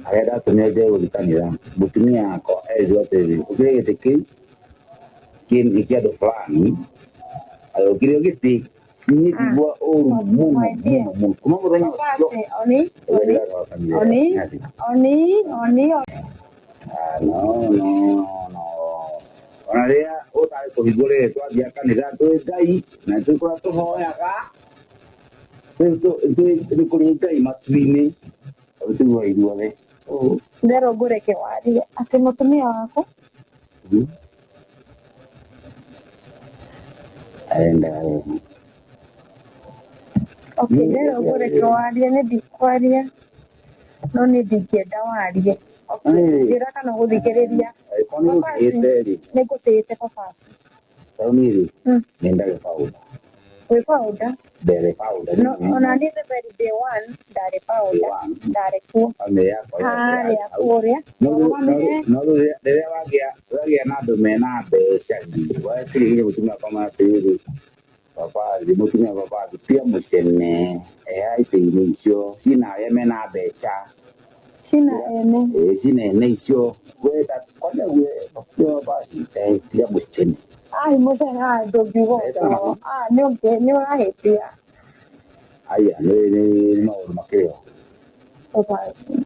Arĩa ndatũmire nje gũthiĩ kanitha, mũtumia wakwa erirwo atĩrĩrĩ, ũkĩre gĩtĩ kĩu nĩ kĩa andũ fulani, agĩũkĩrio gĩtĩ. Niĩ ndigua ũru mũno mũno mũno kuma mũthenya ũcio. Oni, oni, oni, oni, oni. Ah, no, no, no. Ona rĩrĩa ũtarĩ kũhingwo rĩrĩ twathiaga kanitha twĩ Ngai na twĩ kũrĩa tũhoyaga nĩ kũrĩ Ngai matu-inĩ tũiguaga ithuothe. So, Nderwo ngũreke warie atĩ mũtumia waku Arendaga wega. Okay, nderwo ngũreke warie, nĩ ndikwaria no niĩ ndingĩenda warie. Okay, njĩra kana ũgũthikĩrĩria. Angĩkorwo nĩ ũgũtĩĩte rĩ, Nĩ ngũtĩĩte, papasi. Tarĩu niĩ rĩ, nĩ ndarĩ founder. Wĩ founder? Ndarĩ founder. No, ona niĩ the very day one ndarĩ founder, ndarĩ kuo. Famĩlĩ yakwa yothe Harĩa yarĩ hau. kũrĩa. No rĩu Ũrũgamĩrĩre. No rĩu rĩrĩa wagĩa na andũ mena mbeca rĩ, wakĩrĩkia mũtumia akoma atĩrĩrĩ, babathi, mũtumia babathi, tiga mũcene, ehera itĩ-inĩ icio, cina arĩa mena mbeca. Cina ene. Ĩĩ, cina ene icio. We ta kwanja we babathi, tiga mũcene. Ai mũcene, ai ndũngiuga ũguo. Ah, nĩ ũngĩ, nĩ ũrahĩtia. Aya, nĩ maũndũ makĩrĩ ho. Babathi.